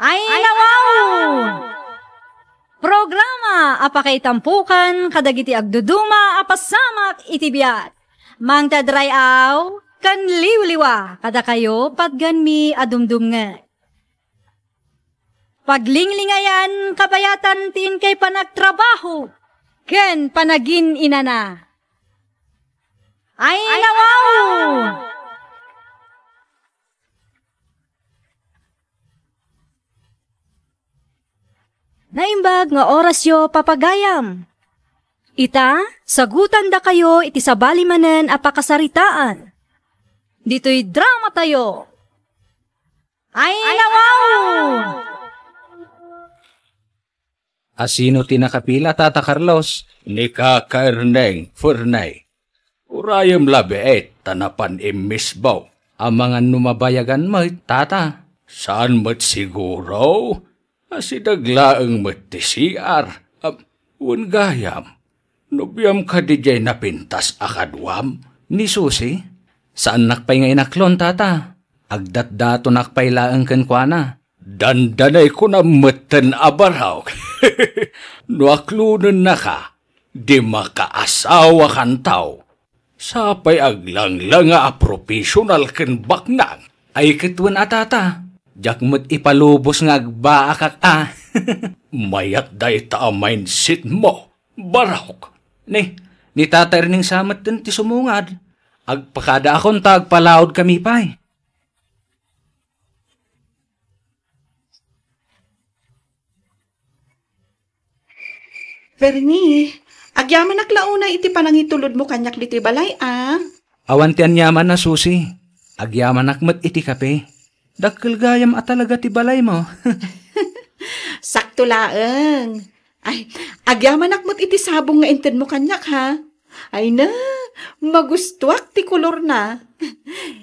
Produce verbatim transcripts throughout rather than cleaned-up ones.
Ay, nawaw! Programa a pakaitampukan kadagiti agduduma a pasamak iti biag. Mangted ray-aw ken liwliwa kadakayo patgenmi a dumdumngeg. Paglinglingayan kabayatan ti inkay panagtrabaho ken panagin-inana. Ay, nawaw! Naimbag nga orasyo, papagayam. Ita, sagutandakayo iti sabali manen a pakasaritaan. Ditoy dramatayo. Ay, nawaw! Asino ti nakapila, Tata Carlos? Ni Kaka Erneng, Fernay. Urayem labiit ta napan immisbaw. Amangan no mabayagan met, Tata. Saan met siguro? Asideg laeng met ti C R. Ah, wen gayam, no biam kadi diay napintas a kaduam? Ni Susi? Saannak pay nga inaklon, Tata. Agdatdatonak pay laeng kenkuana. Dandanay kunam metten a baraok. No aklonennaka, di makaasawakanto. Sapay aglanglanga a professional ken baknang. Ay ket wen a, Tata, diak met ipalubos nga agbaakak a. Mayat dayta a mindset mo, baraok. Ni, ni Tata Erning sa metten ti sumungad. Agpakadaakon ta agpalaod kami pay. Fernie, agyamanak la unay iti panangitulodmo kaniak ditoy balay, a? Awan ti aniaman a, Susi. Agyamanak met iti kape. Dakkel gayam a talaga ti balaymo. Sakto laeng. Ay, agyamanak met iti sabong nga intedmo kaniak, ha? Ay na, magustuak ti kolorna.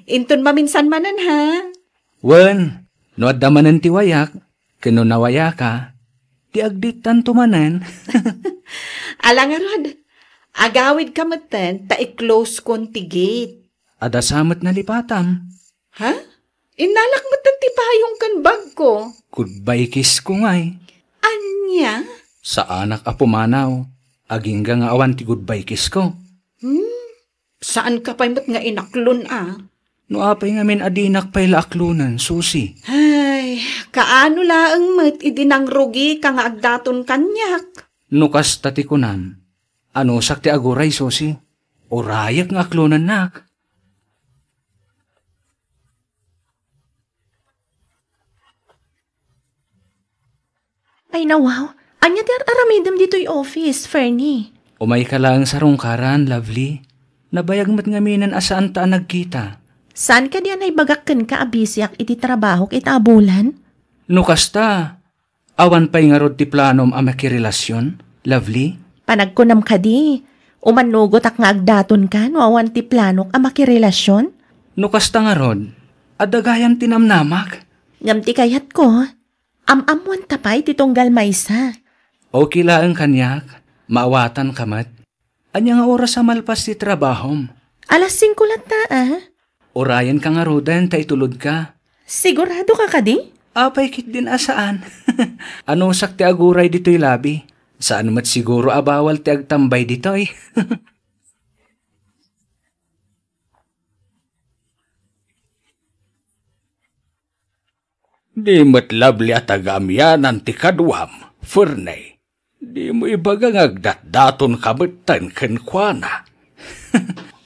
Inton maminsan manen, ha? Wen, no adda manen ti wayak, ken no nawayaka, ti agdittanto manen. Ala ngarud, agawidka metten ta i-close kon ti gate. Adda sa met nalipatam. Ha? Innalak metten ti payong ken bagko. Goodbye kiss ko ngay. Ania? Saanak a pumanaw. Agingga nga awan ti goodbye kiss ko. Hmm? Saanka pay met nga inaklon a? No apay ngamin a dinak pay la aklonen, Susi? Ay, kaano laeng met idi nangrugika nga agdaton kaniak? No kasta ti kunam, anusak ti aguray, Susi? Urayek nga aklonennak. Ay, nawaw. Ania ti ar-aramidem ditoy office, Fernie? Umayka laeng sarungkaran, Lovely. Nabayag met ngaminen a saanta a nagkita. Saan kadi a naibagak kenka a bisiak iti trabahok ita a bulan? No kasta, awan pay ngarud ti planom a makirelasion, Lovely? Panagkunam kadi, umannugotak nga agdatonka no awan ti planok a makirelasion? No kasta ngarud, adda gayam ti namnamak. Ngem ti kayatko, am-ammoanta pay ti tunggal maysa. Okay laeng kaniak, maawatanka met. Ania nga oras a malpas ti trabahom? Alas singko latta, a? Urayenka ngaruden ta itulodka. Siguradoka kadi? Apay ketdin a saan. Anusak ti aguray ditoy labi. Saan met siguro a bawal ti agtambay ditoy. Di met Lovely a taga amianan ti kaduam, Fernay. Dimo ibaga nga agdatdatonka metten kenkuana.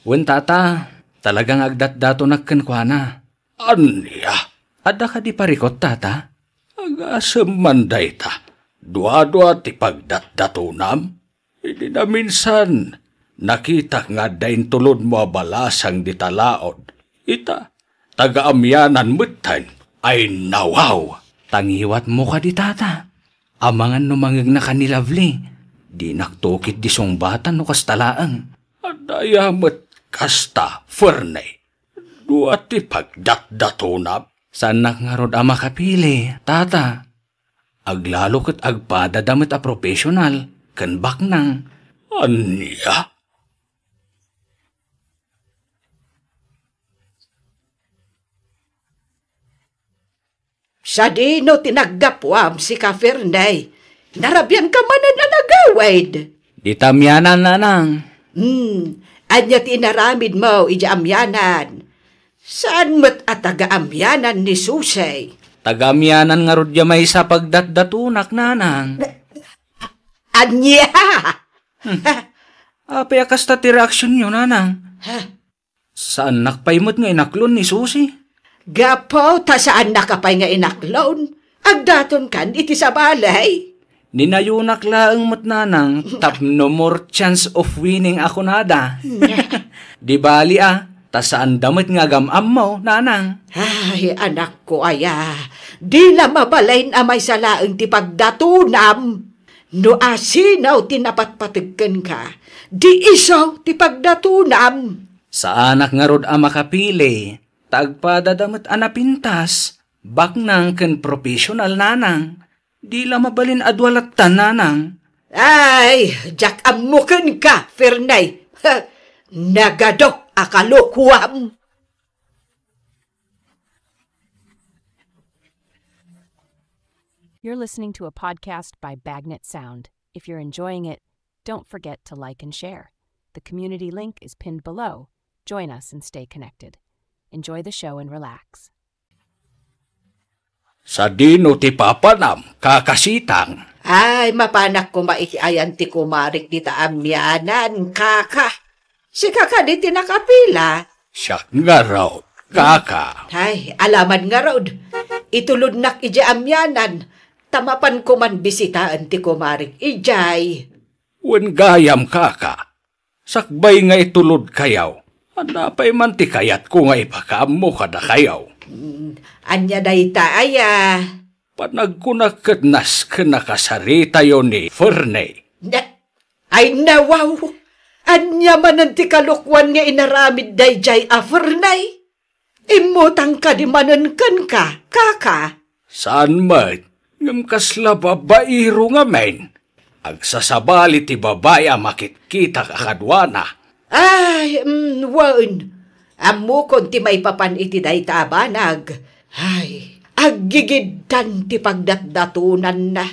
Wen, Tata, talaga nga agdatdatonak kenkuana. Ania? Adda kadi parikut, Tata? Agasem man dayta. Dua-dua ti pagdatdatonam? Idi naminsan, nakitak nga adda intulodmo a balasang dita laod. Ita, taga amianan metten. Ay, nawaw! Tangiwatmo kadi, Tata. Amangan no mangegnaka ni Lovely. Dinak tukit di sungbatan no kasta laeng. Adda aya met kasta, Fernay. Dua ti pagdatdatonam. Saannak ngarud a makapili, Tata. Aglalo ket agpadada met a professional ken baknang. Ania? Sadino ti naggapuam, sika Ferney? Narabianka manen a nagawid. Dita amianan, nanang. Hmm, ania ti inaramidmo idiay amianan? Saan met a taga-amianan ni Susi? Taga-amianan ngarud diay maysa a pagdatdatonak, nanang. Ania? Hmm. Apay a kasta ti reaksionyo, nanang? Ha? Saannak pay met nga inaklon ni Susi. Gapu ta saannak pay nga inaklon, agdatonkan iti sabali. Ninayonak laeng met, nanang, tapno more chance of winning a kunada. Di bali a, ta saanda met nga agam-ammo, nanang. Ay, anakko aya, di la mabalin a maysa laeng ti pagdatonam. No asino ti napatpateg kenka, di isu ti pagdatonam. Saanak ngarud a makapili, ta agpadada met a napintas, baknang ken professional, nanang. Di la mabalin a dua latta, nanang. Ay, diak ammo kenka, Ferney. Nagadu a kalokoam. You're listening to a podcast by Bagnet Sound. If you're enjoying it, don't forget to like and share. The community link is pinned below. Join us and stay connected. Enjoy the show and relax. Sadino ti papanam, Kaka Sitang? Ay, mapanak koma iti ayan ti kumarik dita amianan, kaka. Sika kadi ti nakapila? Siak ngarud, kaka. Ay, alaman ngarud. Itulodnak idiay amianan, ta mapan koman bisitaen ti kumarik idiay. Wen gayam, kaka. Sakbay nga itulodkayo, adda pay man ti kayatko nga ipakaammo kadakayo. Mm, ania dayta aya? Panagkunak ket nasken a kasaritayo ni Ferney. Na, ay, nawaw! Ania manen ti kalokoan nga inaramid daydiay a Ferney? Immutang kadi manen kenka, kaka? Saan met, ngem kasla babaero ngamin. Agsasabali ti babai a makitkitak a kaduana. Ay, mm, wen. Ammokon ti maipapan iti dayta a banag. Ay, aggigiddan ti pagdatdatonanna.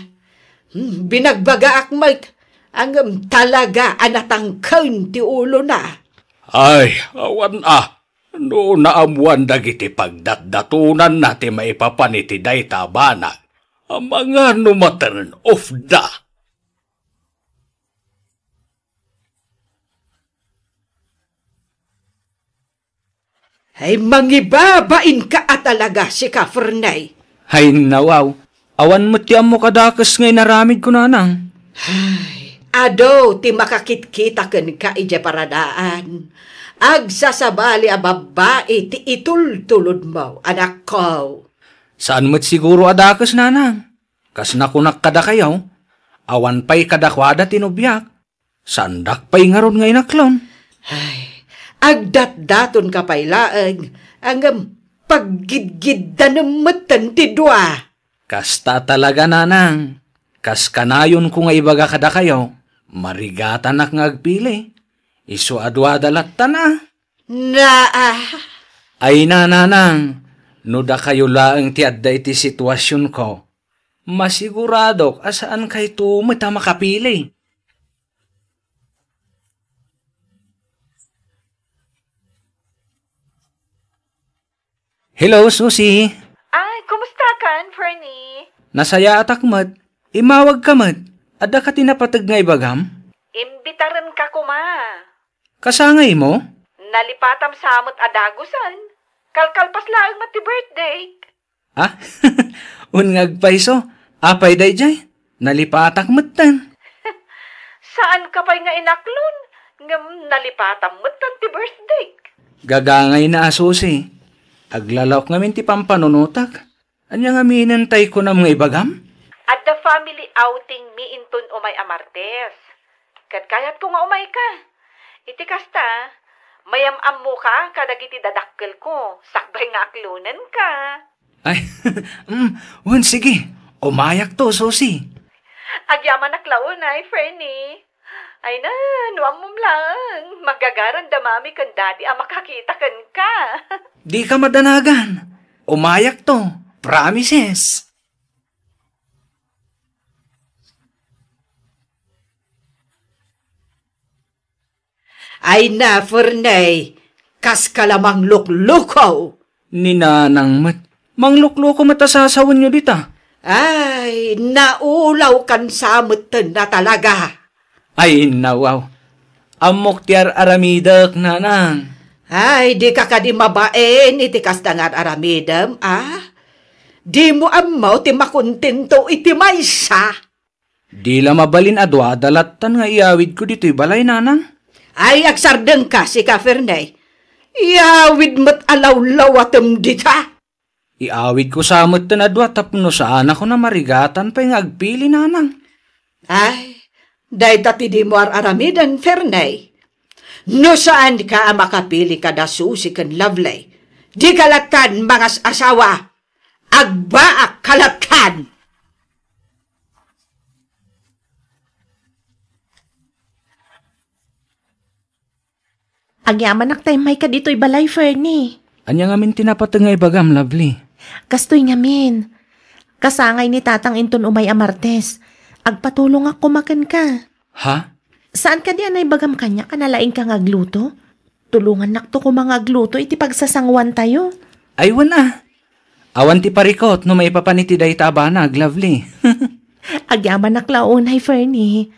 Hmm, binagbagaak met, ngem talaga a natangken ti ulona. Ay, awan a, no naammoan dagiti pagdatdatonanna ti maipapan iti dayta a banag, amangan no maturn off da. Ay, mangibabainka a talaga, sika Ferney. Ay, nawaw. Awan met ti ammo kadakes nga inaramidko, nanang. Ay, adu ti makakitkitak kenka idiay paradaan. Agsasabali a babbai ti itultulodmo, anakko. Saan met siguro a dakes, nanang. Kas nakunak kadakayo, awan pay kadakuada ti nobiak. Saandak pay ngarud nga inaklon. Ay, agdatdatonka pay laeng, ngem paggidgiddanem metten ti dua. Kasta talaga, nanang. Kas kanayonko nga ibaga kadakayo, marigatanak nga agpili. Isu a duada lattan a. Naa. Ay, nanang, no dakayo laeng ti adda iti situasionko, masiguradok a saankayto met a makapili. Hello, Susi. Ay, kumusta kan, Fernie? Nasayaatak met. Immawagka met. Adda ka ti napateg nga ibagam? Imbitarenka koma. Kasangaymo? Nalipatam sa met a dagusen. Kalkalpas laeng met ti birthday. Ah? Wen nga agpayso, apay daydiay? Nalipatak metten. Saanka pay nga inaklon, ngem nalipatam metten ti birthday. Gagangayna a Susi. Aglalaok ngamin ti pampanunotak. Ania ngamin tay kunam nga ibagam? Adda family outing mi inton umay a Martes. Ket kayatko nga umayka. Iti kasta, mayam-ammoka kadagiti dadakkelko, sakbay nga aklonenka. Ay, mm, wen, sige. Umayakto, Susi. Agyamanak la unay, Fernie. Ay na, no ammom laeng, magagaran da Mami ken Daddy a makakita kenka. Dika madanagan. Umayakto. promises. Ay na, Ferney, kaska la mangluklukaw. Ni Nanang met. Manglukluko met a sasawenyo dita. Ay, naulawkan sa metten a talaga. Ay, nawaw. Ammok ti ar-aramidek, Nanang. Ay, dika kadi mabain iti kasta nga ar-aramidem, a? Dimo ammo ti makontento iti maysa? Di la mabalin a dua da lattan nga iyawidko ditoy balay, Nanang. Ay, agsardengka, sika, Ferney. Iyawid met a lawlawatem dita. Iawidko sa metten a dua tapno saanakon a marigatan pay nga agpili, Nanang. Ay, dayta ti dimo ar-aramiden, Ferney. No saanka a makapili kada Susi ken Lovely, dika lattan mangas-asawa. Agbaak ka lattan! Agyamanak ta immayka ditoy balay, Ferney. Ania ngamin ti napateg nga ibagam, Lovely? Kastoy ngamin. Kasangay ni Tatang inton umay a Martes. Agpatulongak koma kenka. Ha? Saan kadi a naibagam kaniak a nalaingka nga agluto? Tulongannakto koma nga agluto iti pagsasanguantayo. Ay, wen a. Awan ti parikut no maipapan iti dayta a banag, Lovely. Agyamanak la unay, Ferney.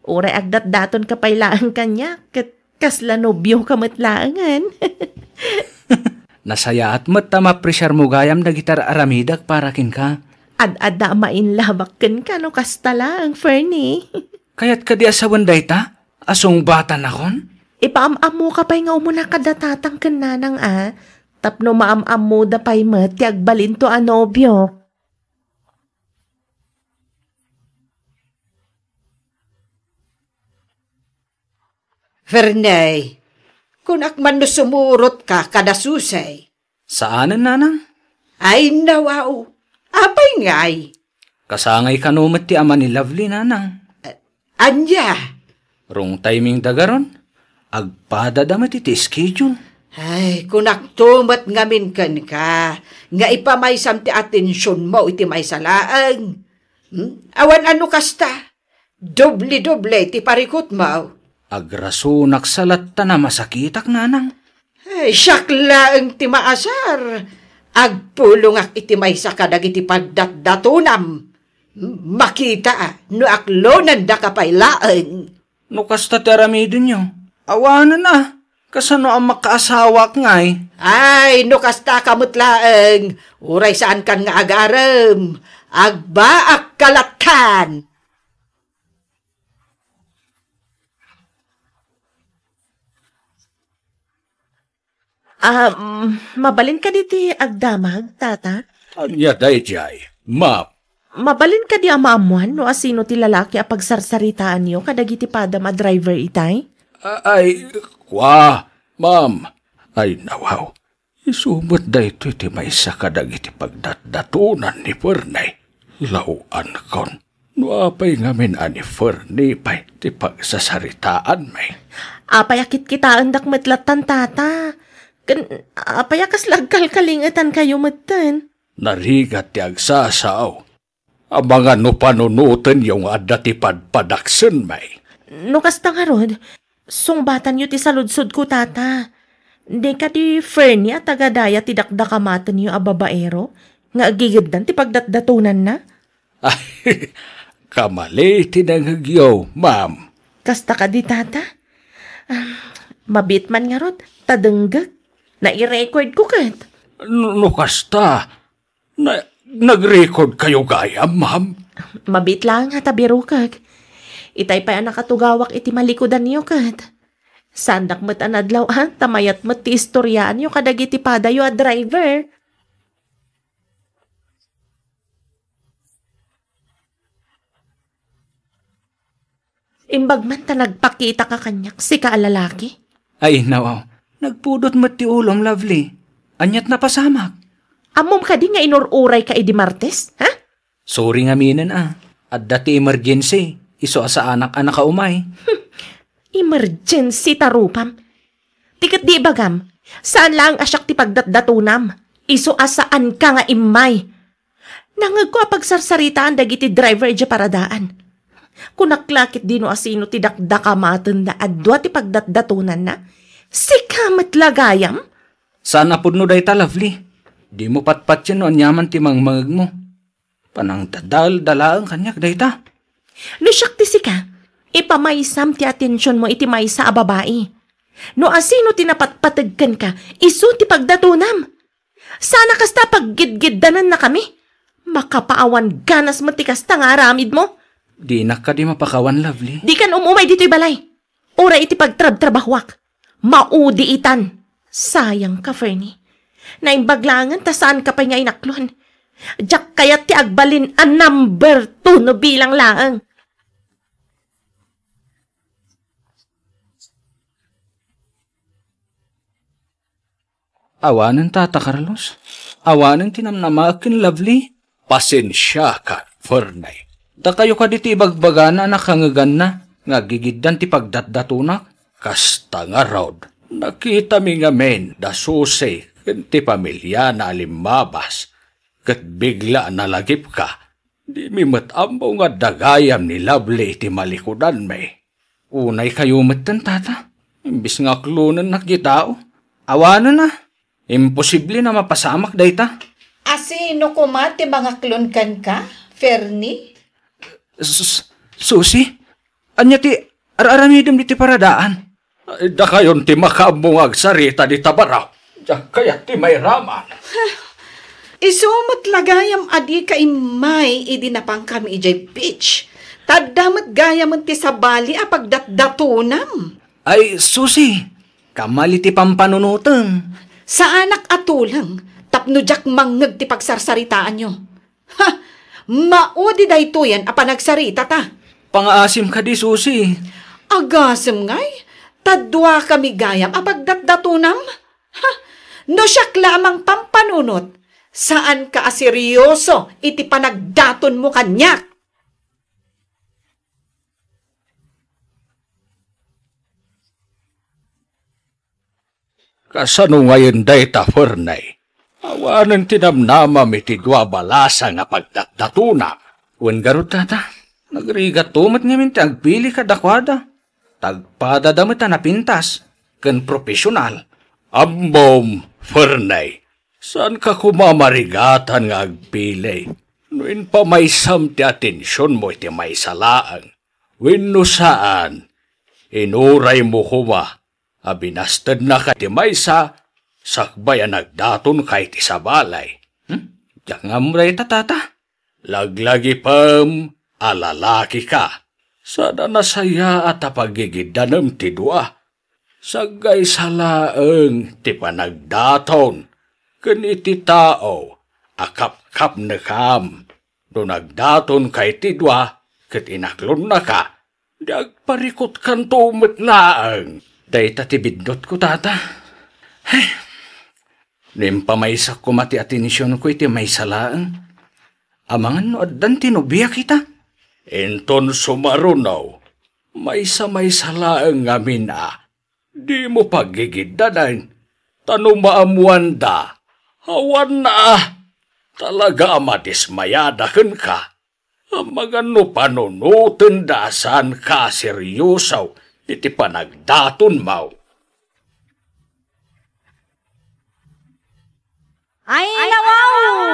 Uray agdatdatonka pay laeng kaniak, ket kasla nobioka met laengen. Nasayaat met ta maapresiarmo gayam dagiti ar-aramidek para kenka. Ad-adda a mainlabak kenka no kasta laeng, Ferney. Kayat kadi a sawen dayta? A sungbatanakon? Ipaam-ammoka pay nga umuna kada Tatang ken Nanang a, tapno maam-ammoda pay met ti agbalinto a nobio. Ferney, kunak man no sumurotka kada Susi. Saanen, Nanang? Ay, nawaw. Apay ngay? Kasangay kano met ti ama ni Lovely, Nanang. A-, ania? Rungtaymi dagaron. Agpadada met iti schedule. Ay, kunakto met ngamin kenka, nga ipamaysam ti atensionmo iti maysa laeng. Hmm? Awan a no kasta. Doble-doble ti parikutmo. Agrasonaksa latta a masakitak, Nanang. Ay, siak laeng ti maasar. Agpulongak iti maysa kadagiti pagdatdatonam. Makita no aklonandaka pay laeng. No kasta ti aramidenyo, awanen a. Kasano a makaasawaak ngay? Ay, no kasta ka met laeng, uray saankan nga agarem. Agbaak ka lattan. Ah, mm, mabalin kadi ti agdamag, Tata? Ania daydiay, ma'am? Mabalin kadi a maammoan no asino ti lalaki a pagsarsaritaanyo kadagiti padam a driver itay? A-, ay, kua, ma'am. Ay, nawaw. Isu met daytoy ti maysa kadagiti pagdatdatonan ni Ferney. Law-ankon no apay ngamin a ni Ferney pay ti pagsasaritaanmi. Apay a kitkitaendak met lattan, Tata? Ken apay a kasla agkalkalingetankayo metten? Narigat ti agsasao. Amangan no panunotenyo nga adda ti padpadaksenmi. No kasta ngarud, sungbatanyo ti saludsodko, Tata. Di kadi Ferney a taga daya ti dakdakamatenyo a babaero nga agigiddan ti pagdatdatonanna? Ay, kamali ti nangegyo, ma'am. Kasta kadi, Tata? Ah, mabiit man ngarud, ta denggek. Nairecord ko ket. No, no kasta, Na, nag-record kayo gayam, ma'am? Mabiit laeng a ta birokek. Itay pay a nakatugawak iti malikudanyo ket. Saandak met a nadlaw a, ta mayat met ti istoriaanyo kadagiti padayo a driver. Imbag man ta nagpakitaka kaniak, sika a lalaki. Ay, nawaw. Nagpudot met ti ulom, Lovely. Aniat napasamak? Ammom kadi nga inur-urayka idi Martes, ha? Sorry ngaminen a. Adda ti emergency. Isu a saanak a nakaumay. Emergency ta rupam. Ti ket di ibagam, saan laeng a siak ti pagdatdatonam. Isu a saanka nga immay. Nangegko a pagsarsaritaan dagiti driver idiay paradaan. Kunak la ketdi no asino ti dakdakamatenna a dua ti pagdatdatonanna. Sika met la gayam? Saan a pudno dayta, Lovely. Dimo patpatien no aniaman ti mangmangegmo. Panangdadaldalaeng kaniak dayta. No siak ti sika, ipamaysam ti atensionmo iti maysa a babai. No asino ti napatpateg kenka, isu ti pagdatonam. Saan a kasta, paggidgiddanennakami. Makapaawan ganas met ti kasta nga aramidmo. Dinak kadi mapakawan, Lovely. Dikan um-umay ditoy balay. Uray iti pagtrabtrabahuak. Maudi itan. Sayangka, Fernie. Naimbag laengen ta saanka pay nga inaklon. Diak kayat ti agbalin a number two no bilang laeng. Awanen, Tata Carlos. Awanen ti namnamaek ken Lovely. Pasensiakan, Fernie. Dakayo kadi ti ibagbagana a nakangeganna nga aggigiddan ti pagdatdatonak? Kasta ngarud, nakitami ngamin da Susie ken ti pamiliana a limmabas, ket bigla a nalagipka. Dimi met ammo nga adda gayam ni Lovely iti malikudanmi. Unay kayo metten, Tata. Imbes nga aklonennak ti tao. Awanen a. Imposible a mapasamak dayta. Asino koma ti mangaklon kenka, Fernie? Sus-, Susie, ania ti ar-aramidem ditoy paradaan? Ay, dakayon ti makaammo nga agsarita dita baro. Diak kayat ti mairaman. Isu met la gayam a dika immay idi napankami idiay beach. Ta adda met gayamen ti sabali a pagdatdatonam. Ay, Susie, kamal iti pampanunotem. Saanak a tuleng tapno diak mangngeg ti pagsarsaritaanyo. Ha! Maudi daytoyen a panagsaritata. Pangaasim kadi, Susie. Agasem ngay, ta duakami gayam a pagdatdatonam? Ha! No siak la a mangpampanunot, saanka a serioso iti panagdatonmo kaniak. Kasano ngayen dayta, Fernie? Awanen ti namnamam iti dua a balasang a pagdatdatona. Wen garud, Tata, nagrigatto met ngamin ti agpili kadakuada. Tagpadada met a napintas ken profesional. Ammom, Fernie, saanka koma marigatan nga agpili no impamaysam ti atensionmo iti maysa laeng. Wenno saan, inuraymo koma a binastednaka ti maysa sakbay a nagdatonka iti sabali. Hmm? Diak nga ammo dayta, Tata. Laglagipem a lalakika. Saan a nasayaat a pagigiddanem ti dua. Saggaysa laeng ti panagdaton ken iti tao a kapkapnekam. No nagdatonka iti dua ket inaklonnaka, di agparikutkanto met laeng. Dayta ti biddutko, Tata. Ay, no impamaysak koma ti atensionko iti maysa laeng, amangan no addan ti nobiak ita? Inton sumaruno, maysa-maysa laeng ngamin a dimo pagigiddanen, ta no maammoanda, awanna a. Talaga a madismayada kenka. Amangan no panunotenda a saanka a serioso iti panagdatonmo. Ay, nawaw!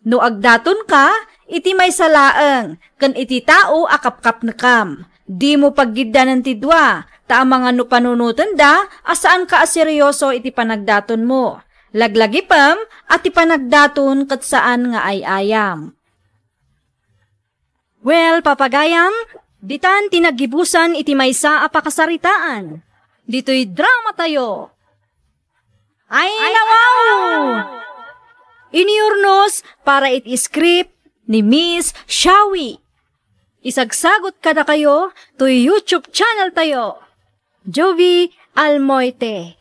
No agdatonka iti maysa laeng ken iti tao a kapkapnekam, dimo paggiddanen ti dua, ta amangan no panunotenda a saanka a serioso iti panagdatonmo. Laglagipem a ti panagdaton ket saan nga ay-ayam. Well, papagayam, ditan ti naggibusan iti maysa a pakasaritaan. Ditoy dramatayo. Ay, nawaw! Iniurnos para iti script ni Miss Shawi. Isagsagot kadakayo toy YouTube channel tayo, Jovi Almoite.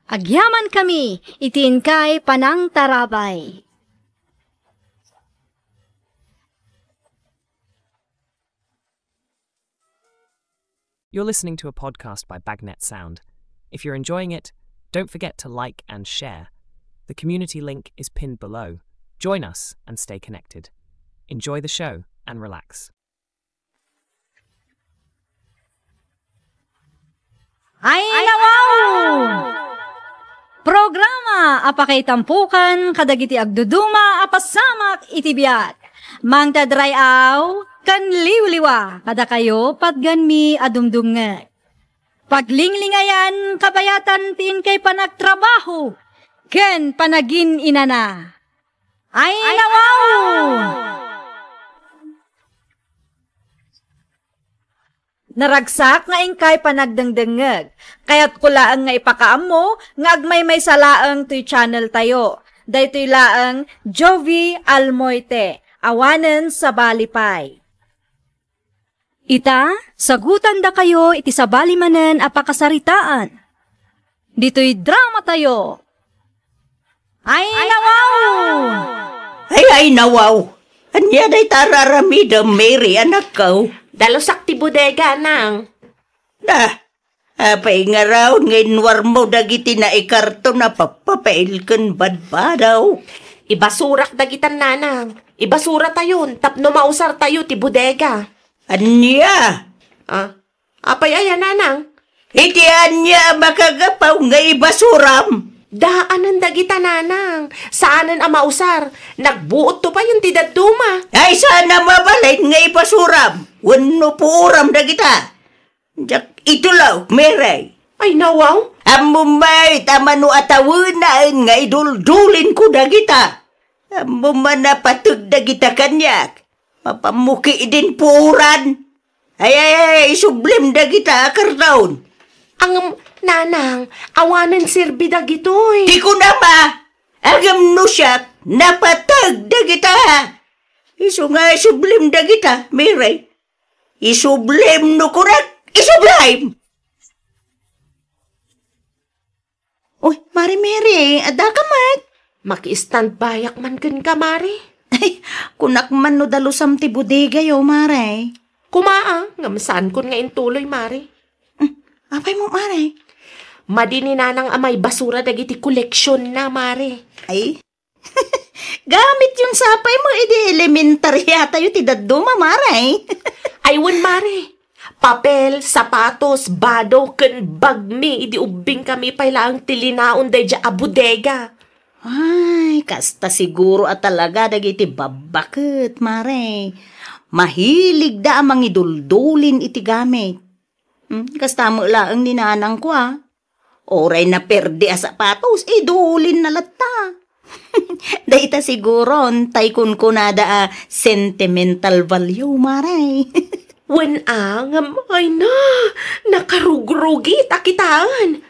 Agyamankami iti inkay panangtarabay. You're listening to a podcast by Bagnet Sound. If you're enjoying it, don't forget to like and share. The community link is pinned below. Join us and stay connected. Enjoy the show and relax. Ay, nawaw! Programa a pakaitampukan kadagiti agduduma a pasamak iti biag. Mangted ray-aw ken liwliwa kadakayo patgenmi a dumdumngeg. Paglinglingayan kabayatan ti inkay panagtrabaho ken panagin-inana. Ay, nawaw! Naragsak nga inkay panagdengdengngeg. Kayatko laeng nga ipakaammo nga agmaymaysa laeng toy channel tayo. Daytoy laeng Jovie Almoite, awanen sabali pay. Ita, sagutandakayo iti sabali manen a pakasaritaan. Ditoy drama tayo. Ay, nawaw! Ay, ay, nawaw! Ania dayta ar-aramidem, Mary, anakko? Dalusak ti bodega, nang. Na, apay ngarud nga inwarmo dagiti naikarton a pappapel ken badbadaw? Ibasurak dagitan, nanang. Ibasuratayon tapno mausartayo ti bodega. Ania? Ah, apay aya, nanang? Iti ania a makagapu nga ibasuram? Daanen dagita, nanang. Saanen a mausar. Nagbuotto payen ti dadduma. Ay, saan a mabalin nga ibasuram wenno puoram dagita? Diak itulok, Mary. Ay, nawaw. Ammom met a mano a tawenaen nga iduldulinko dagita. Ammom a napateg dagita kaniak. Mapammukidin puoran. Ay, ay, ay, isublim dagita a karton. Ngem, nanang, awanen serbi dagitoy. Ti kunam a, ngem no siak, napateg dagita. Isu nga isublim dagita, Mary. Isublim no kunak, isublim! Uy, Mari Mary, adda ka met? Maki-stand by-ak man kenka, Mari. Ay, kunak man no dalusam ti bodegayo, Mari. Kumaa, ngem saankon nga intuloy, Mari. Hmm, apay mo, Mari? Madi ni Nanang a maibasura dagiti koleksionna, Mari. Ay, Gamit yon sapay mo idi elementarya tayo ti dadduma, Mari. Ay, wen, Mari. Papel, sapatos, bado, ken bagmi idi ubbing kami pay laeng ti linaon daydiay a bodega. Ay, kasta siguro a talaga dagiti babbaket, Mari. Mahiligda a mangiduldulin iti gamit. Hmm, kasta met laeng ni nanangko, a. Uray naperdi a sapatos, idulinna latta. Dayta siguron, tay kunkunada a sentimental value, Mari. Wen a, ngem, ay na, nakarugrugit a kitaen.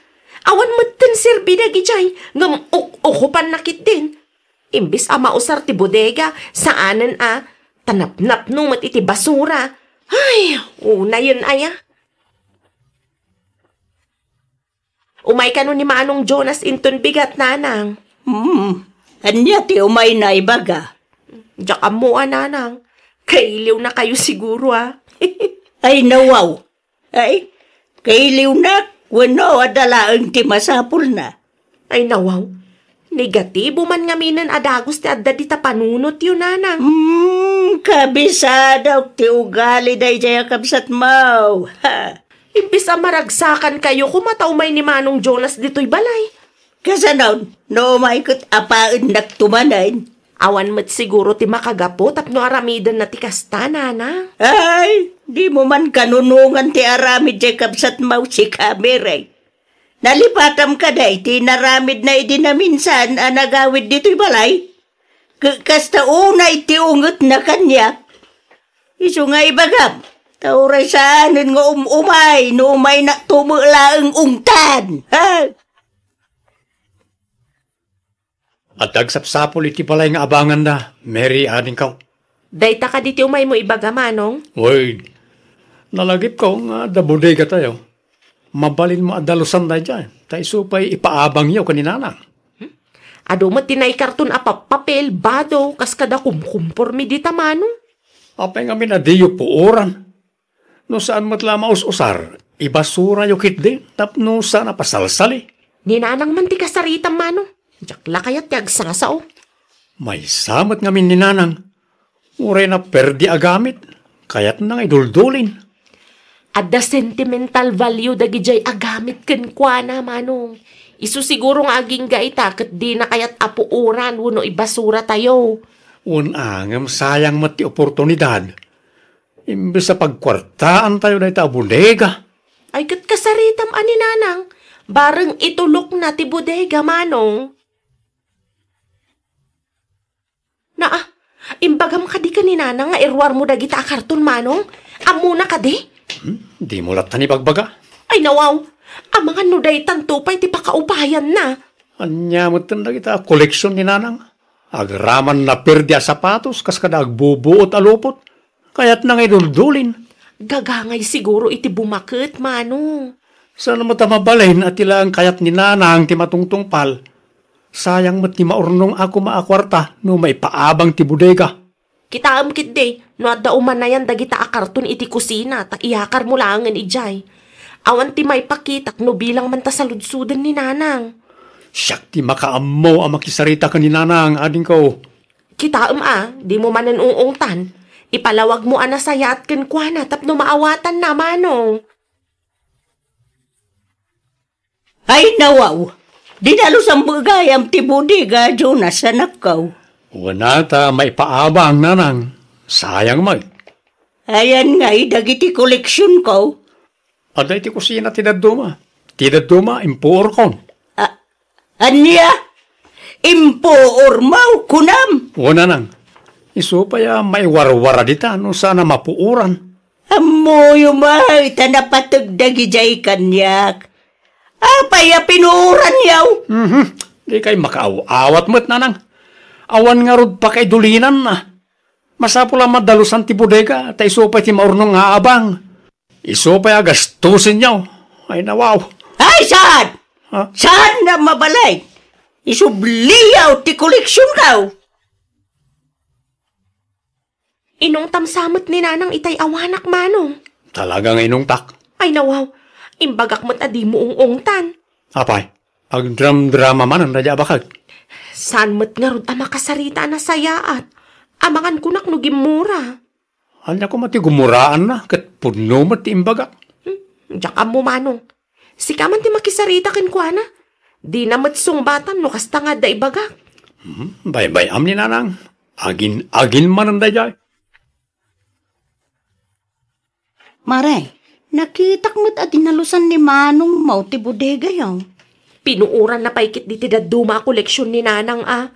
Awan metten serbi dagidiay, ngem uk-ukupanna ketdin. Imbes a mausar ti bodega, saanen a, ta napnapno met iti basura. Ay, unayen aya. Umay kano ni Manong Jonas inton bigat, Nanang. Hmm. Ania ti umayna ibaga? Diak ammo a, Nanang. Kailiwnakayo siguro, a. Ay, nawaw. Ay, kailiwnak wenno adda laeng ti masapulna? Ay, nawaw. Negatibo man ngaminen a dagus ti adda dita panunotyo, Nanang. Hmm, kabisadok ti ugali daydiay a kabsatmo. Ha. Imbes a maragsakankayo koma ta umay ni Manong Jonas ditoy balay. Kasano, no umay ket apaennakto manen? Awan met siguro ti makagapu tapno aramidenna ti kasta, Nanang. Ay, dimo man kanunongan ti aramid diay kabsatmo, sika, Mary. Nalipatam kadi ti inaramidna idi naminsan a nagawid ditoy balay? Ka-, kasta unay ti ungetna kaniak. Isu nga ibagam, ta uray saanen nga um-umay no umaynak met laeng ungtan. Ha? Adda agsapsapul iti balay nga abanganna, Mary, adingko. Dayta kadi ti umaymo ibaga, Manong? Wen, nalagipko nga adda bodega tayo. Mabalinmo a dalusan daydiay, ta isu pay ipaabangyo ken ni Nanang. Hmm? Adu met ti naikarton a pappapel, bado, kas kada kumkumporme dita, Manong. Apay ngamin a diyo puoran? No saan met la maus-usar, ibasurayo ketdi tapno saan a pasalsali. Ni Nanang man ti kasaritam, Manong. Diak la kayat ti agsasao. Maysa met ngamin ni Nanang. Uray naperdi a gamit, kayatna nga iduldulin. Adda sentimental value dagidiay a gamit kenkuana, Manong. Isu siguro nga agingga ita ket dina kayat a puoran wenno ibasuratayo. Wen a, ngem sayang met ti oportunidad. Imbes a pagkuartaantayo dayta a bodega. Ay, ket kasaritam a ni Nanang, bareng itulokna ti bodega, Manong. Naa, imbagam kadi ken ni Nanang nga iruarmo dagita a karton, Manong? Ammona kadi? Hmm? Dimo latta ni bagbaga? Ay, nawaw. Amangan no daytanto pay ti pakaupayanna. Ania metten dagita a koleksion ni Nanang? Agraman naperdi a sapatos kas kada agbubuot a lupot. Kayatna nga iduldulin. Gagangay siguro iti bumaket, Manong. Saan met a mabalin a ti laeng kayat ni Nanang ti matungtungpal? Sayang met ti maurnong a koma a kuarta no maipaabang ti bodega. Kitaem ketdi no adda umanayan dagita a karton iti kusina ta iyakarmo laengen idiay. Awan ti maipakitak no bilang man ta saludsoden ni Nanang. Siak ti makaammo a makisarita ken ni Nanang, adingko. Kitaem a, dimo manen ung-ungtan. Ipalawagmo a nasayaat kenkuana tapno maawatanna, Manong. Ay, nawaw! Dinalusanmo gayam ti bodega, Jonas, anakko. Wen a ta maipaabang, Nanang. Sayang met. Ayan ngay dagiti koleksionko. Adda iti kusina ti dadduma. Ti dadduma, impuorkon. A-, ania? Impuormo, kunam? Wen, Nanang. Isu pay a maiwarwara dita no saan a mapuoran. Ammoyo met ta napateg dagidiay kaniak. Apay a pinuoranyo? Mhm. Dikay makaaw-awat met, Nanang. Awan ngarud pakaidulinanna. Masapul a madalusan ti bodega, ta isu pay ti maurnong nga abang. Isu pay a gastusenyo. Ay, nawaw. Ay, saan? Ha? Saan a mabalin? Isubliyo ti koleksionko. Inungtam sa met ni Nanang itay awanak, Manong. Talaga nga inungtak. Ay, nawaw. Imbagak met a dimo ung-ungtan. Apay, agdramdrama manen daydiay a bakek. Saan met ngarud a makasarita a nasayaat. Amangan kunak no gimmura. Ania koma ti gumuraanna, ket pudno met ti imbagak. Hmm, diak ammo, Manong. Sika man ti makisarita kenkuana. Dina met sungbatan no kasta nga adda ibagak. Hmm, baybay-am ni Nanang. Agin-agin manen daydiay. Mare, nakitak met a dinalusan ni Manongmo ti bodegayo. Pinuoranna pay ketdi ti dadduma a koleksion ni Nanang a.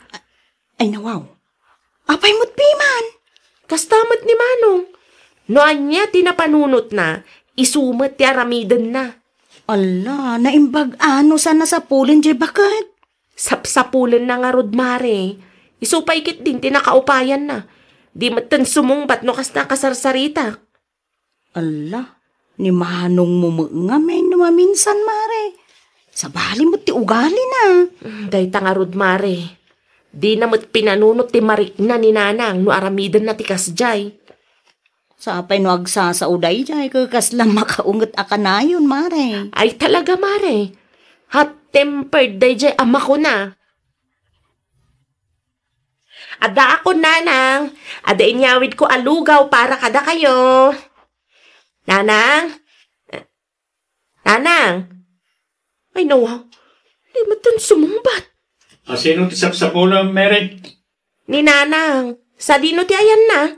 Ay, nawaw. Apay met piman? Kasta met ni Manong. No ania ti napanunotna, isu met ti aramidenna. Ala, naimbag a no saan a sapulen diay baket? Sapsapulenna ngarud, Mare. Isu pay ketdin ti nakaupayanna. Di metten sumungbat no kasta a kasarsaritak. Ala, ni Manongmo met ngamin no maminsan, Mare. Sabali met ti ugalina. Mm, dayta ngarud, Mare. Dina met pinanunot ti marikna ni Nanang no aramidenna ti kasdiay. Sapay no agsasao daydiay, ket kasla makaunget a kanayon, Mare. Ay, talaga, Mare. Hot-tempered daydiay a makuna. Addaakon, Nanang. Adda inyawidko a lugaw para kadakayo. Nanang? Nanang? Ay, nawaw. Di metten sumungbat. A, sino ti sapsapulem, Mary? Ni Nanang. Sadino ti ayanna?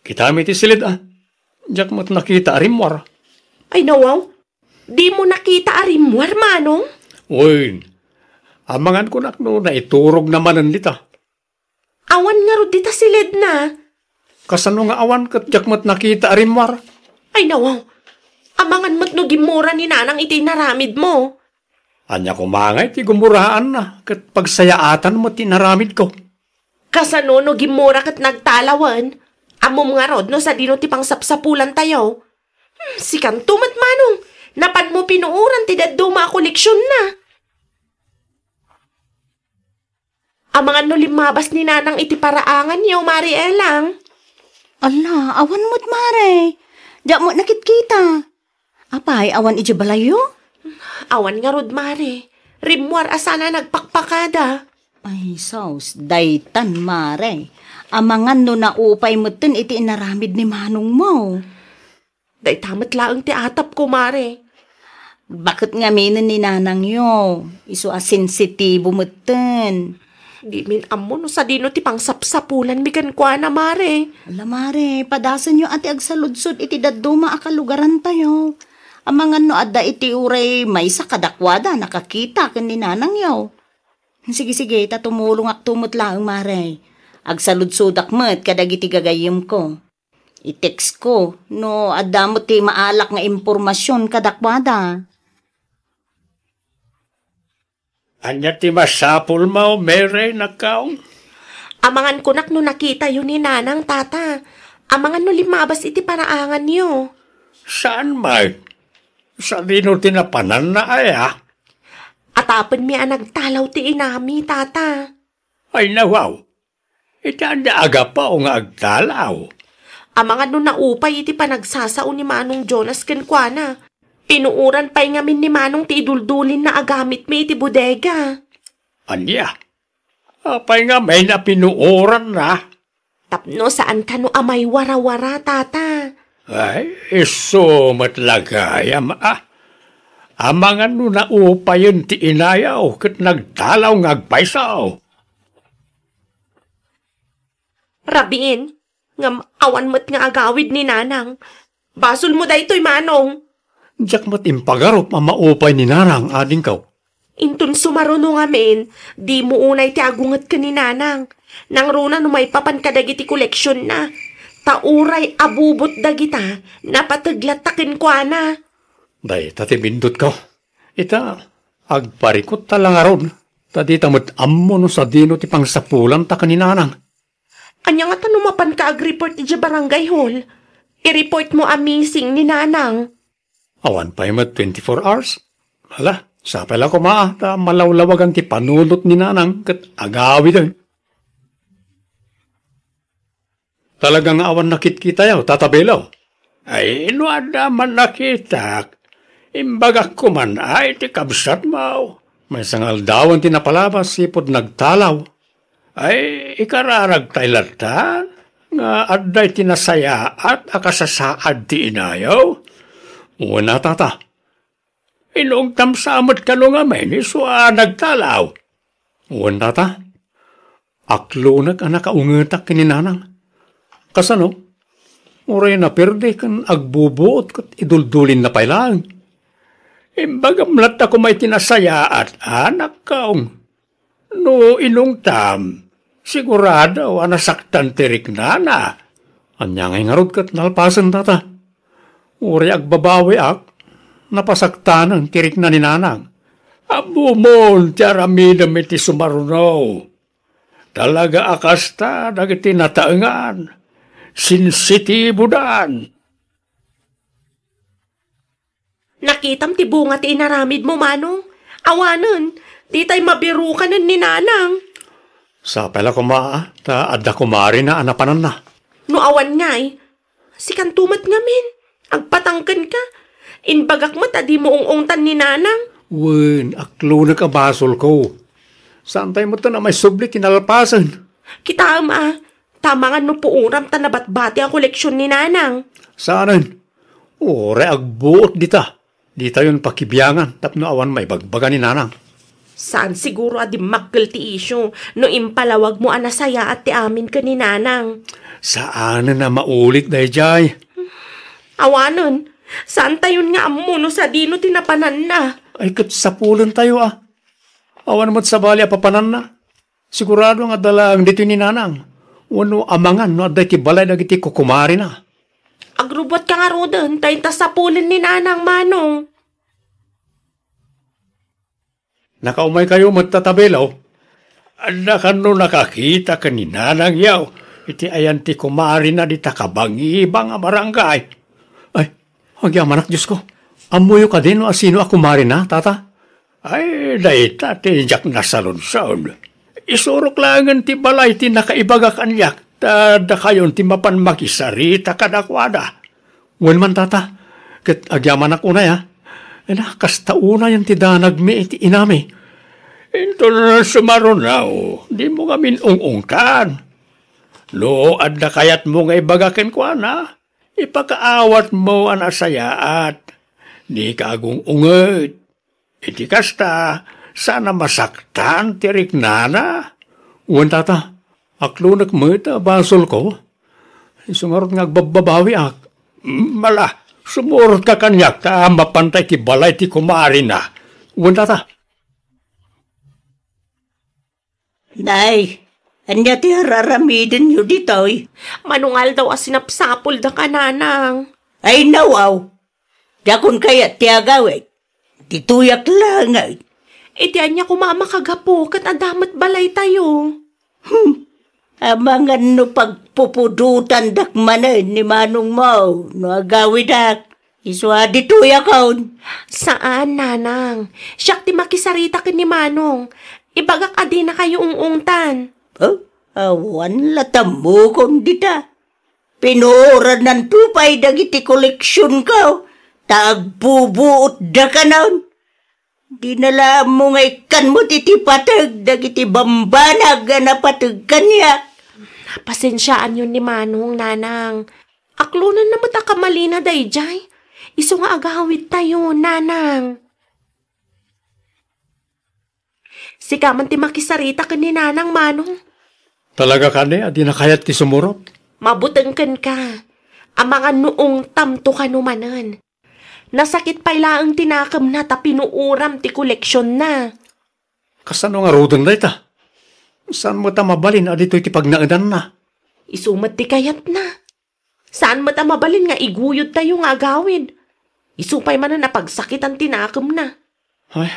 Kitami ti siled, a. Diak met nakita a rimmuar. Ay, nawaw. Dimo nakita a rimmuar, Manong? Wen, amangan kunak no naiturogna manen dita. Awan ngarud dita siledna. Kasano nga awan ket diak met nakita a rimmuar? Ay, nawaw. Amangan met no gimmura ni Nanang iti inaramidmo. Ania koma ngay ti gumuraanna ket pagsayaatan met ti inaramidko? Kasano no gimmura ket nagtalawen? Ammom ngarud no sadino ti pangsapsapulantayo? Hmm, sikanto met, Manong. Napanmo pinuoran ti dadduma a koleksionna. Amangan no limmabas ni Nanang iti paraanganyo, Mari Elang? Ala, awan met, Mare. Diak met nakitkita. Apay, awan idiay balayyo? Awan ngarud, Mare. Rimmuar a sana nagpakpakada. Ay, sus, daytan, Mare. Amangan no naupay metten iti inaramid ni manongmo. Dayta met laeng ti atapko, Mare. Baket ngaminen ni nanangyo, isu a sensitibo metten. Dimin ammo no sadino ti pangsapsapulanmi kenkuana, Mare. Ala, Mare, padasenyo a ti agsaludsod iti dadduma a kalugarantayo. Amangan no adda iti uray maysa kadakuada nakakita ken ni nanangyo. Sige, sige, ta tumulongakto met laeng, Mare. Agsaludsodak met kadagiti gagayyemko. I-text ko no adda met ti maalak nga impormasion kadakuada. Ania ti masapulmo, Mary, nakkaong? Amangan kunak no nakitayo ni Nanang, Tata. Amangan no limmabas iti paraanganyo. Saan met? Sadino ti napananna aya? Atapenmi a nagtalaw ti inami, Tata. Ay, nawaw. Iti ania a gapu nga agtalaw? Amangan no naupay iti panagsasao ni Manong Jonas kenkuana. Pinuoran pay ngamin ni Manong ti iduldulinna a gamitmi iti bodega. Ania? Apay ngamin a pinuoranna? Tapno saan kano a maiwarawara, Tata. Ay, isu met la gayam, a. Amangan no naupayen ti inayo ket nagtalaw nga agpayso. Rabiin, ngem awan met nga agawid ni Nanang. Basolmo daytoy, Manong. Diak met impagarup a maupay ni Nanang, adingko. Inton sumaruno ngamin, dimo unay ti agunget ken ni Nanang. Nangruna no maipapan kadagiti koleksionna. Ta uray abubot dagita, napateg latta kenkuana. Dayta ti bindutko. Ita, agparikutta la ngarud, ta dita met ammo no sadino ti pangsapulanta ken ni Nanang. Ania ngata no mapanka agreport idiay barangay hall? I-reportmo a missing ni Nanang. Awan pay met twenty-four hours. Ala, sapay la koma, ta malawlawagan ti panunot ni Nanang ket agawiden. Talaga nga awan nakitkitayo, Tata Belo? Ay, no adda man nakitak, imbagak koman a iti kabsatmo. Maysa nga aldawen ti napalabas, sipud nagtalaw. Ay, ikararagtay latta nga adda iti nasayaat a kasasaad ti inayo. Wen a, Tata. Inungtam sa met kano ngamin isu a nagtalaw? Wen, Tata. Aklonek a nakaungetak ken ni Nanang. Kasano? Uray naperde ken agbubuot ket iduldulinna pay laeng. Imbagam latta koma iti nasayaat, anakko. No inungtam, sigurado a nasaktan ti riknana. Ania ngay ngarud ket nalpasen, Tata? Uray agbabawiak, napasaktanen ti rikna ni Nanang. Ammomon ti aramidem iti sumaruno. Talaga a kasta dagiti nataengan. Sensitibodan. Nakitam ti bunga ti inaramidmo, Manong? Awanen, ditay mabirukanen ni Nanang. Sapay la koma, ta adda kumarina a napananna. No awan ngay, sikanto met ngamin. Agpatangkenka. Imbagak met a dimo ung-ungtan ni Nanang. Wen, aklonek a basolko. Saantay met a maisubli ti nalpasen. Kitaem a, ta amangan no puoram ta nabatbati a koleksion ni Nanang. Saanen. Uray agbuot dita. Ditayon pakibiangan tapno awan maibagbaga ni Nanang. Saan siguro a dimmakkel ti isyu no impalawagmo a nasayaat ti amin ken ni Nanang. Saanen a maulit daydiay. Awanen, saantayon nga ammo no sadino ti napananna. Ay, ket sapulentayo a. Awan met sabali a papananna. Sigurado nga adda laeng ditoy ni Nanang. Wenno amangan no adda iti balay dagiti kukumarina. Agrubbuatka ngaruden, ta inta sapulen ni Nanang, Manong. Nakaumaykayo met, Tata Belo. Adda kano nakakita ken ni Nanangyo iti ayan ti kumarina dita kabangibang a barangay. Ay, agyamanak, Diosko. Ammoyo kadi no asino a kumarina, Tata? Ay, dayta ti diak nasaludsod. Isurok laengen ti balay ti nakaibagak kaniak, ta dakayon ti mapan makisarita kadakuada. Wen man, Tata, ket agyamanak unay, a. Ena, kasta unayen ti danagmi iti inami. Inton sumaruno, dimo ngamin ung-ungtan. No adda kayatmo nga ibaga kenkuana, ipakaawatmo a nasayaat. Dika agung-unget. Iti kasta, saan a masaktan ti riknana. Wen, tata, aklonek met a basolko. Isu ngarud nga agbabbabawiak. Mala, sumurotka kaniak ta mapanta iti balay ti kumarina. Wen, tata. Nay, ania ti ar-aramidenyo ditoy? Manung aldaw a sinapsapulda ka, nanang. Ay, nawaw. Diakon kayat ti agawid. Ditoyak laengen. Iti ania koma a makagapu ket adda met balaytayo? Hmm. Amangan no pagpupudotandak manen ni manongmo no agawidak. Isu a ditoyakon. Saan, nanang. Siak ti makisarita ken ni manong. Ibagak a dinakayo ung-ungtan. Huh? Awan la tammokon dita. Pinuorananto pay dagiti koleksionko, ta agbubuotdakanon. Dina la ammo nga ikkan met iti pateg dagiti bambanag a napateg kaniak. Pasensiaanyon ni manong, nanang. Aklonenna met a kamalina daydiay. Isu nga agawidtayo, nanang. Sika man ti makisarita ken ni nanang, manong. Talaga kadi a dinakayat ti sumurot? Mabuteng kenka. Amangan no ungtamto kano manen. Nasakit pay laeng ti nakemna ta pinuoram ti koleksionna. Kasano ngaruden dayta? Saan met a mabalin a ditoy ti pagnaedanna? Isu met ti kayatna. Saan met a mabalin nga iguyodtayo nga agawid. Isu pay manen a pagsakitan ti nakemna. Ay,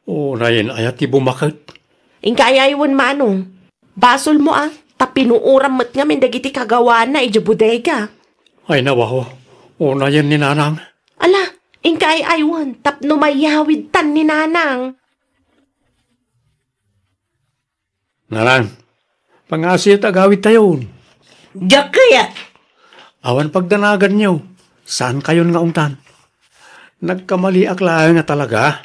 unayen aya ti bumaket? Inka ay-aywen, manong. Basolmo a, ta pinuoram met ngamin dagiti kagawaanna idiay bodega. Ay, nawaw. Unayen ni nanang. Ala, inka ay-aywen tapno mayawidtan ni nanang. Nanang, pangasiyo ta agawidtayon. Diak kayat. Awan pagdanaganyo. Saankayon nga ungtan. Nagkamaliak laeng a talaga.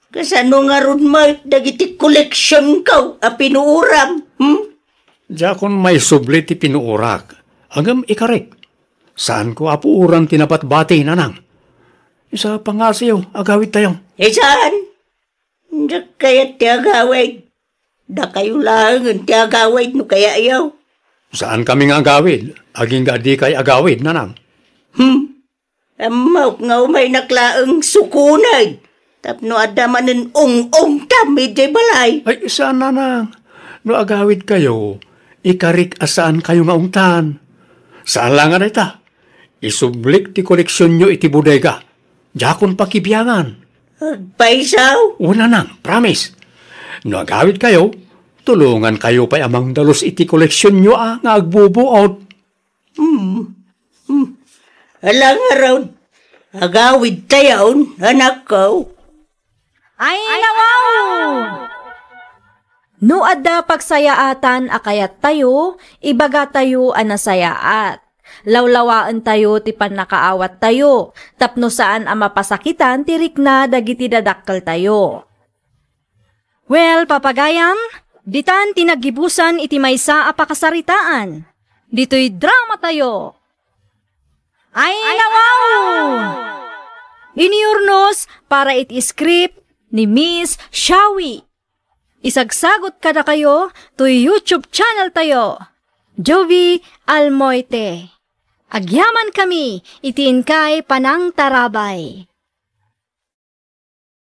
Kasano ngarud met dagiti koleksionko a pinuoram, hmm? Diakon maisubli ti pinuorak. Ngem ikarik. Saanko a puoran ti nabatbati, nanang. Isu a pangasiyo, agawidtayo. Eh, saan? Diak kayat ti agawid. Dakayo laengen ti agawid no kayatyo. Saankami nga agawid, agingga dikay agawid, nanang. Hmm. Ammok nga umaynak laeng sukoneg tapno adda manen ung-ungtam idiay balay. Ay, saan, nanang. No agawidkayo, ikarik a saankayo nga ungtan. Saan la nga dayta. Isublik ti koleksionyo iti bodega. Diakon pakibiangan. Agpayso? O, nanang, promise. No agawidkayo, tulongankayo pay a mangdalus iti koleksionyo a nga agbubuot. Hmm. Hmm. Ala ngarud, agawidtayon, anakko. Ay, nawaw! No adda pagsayaatan a kayattayo, ibagatayo a nasayaat. Lawlawaentayo ti pannakaawattayo tapno saan a mapasakitan ti rikna dagiti dadakkeltayo. Well, papagayam, ditan ti naggibusan iti maysa a pakasaritaan. Ditoy dramatayo. Ay, nawaw! Inurnos para iti script ni Miss Shawi. Isagsagot kadakayo toy YouTube channel tayo, Jovi Almoite. Agyamankami iti inkay panangtarabay.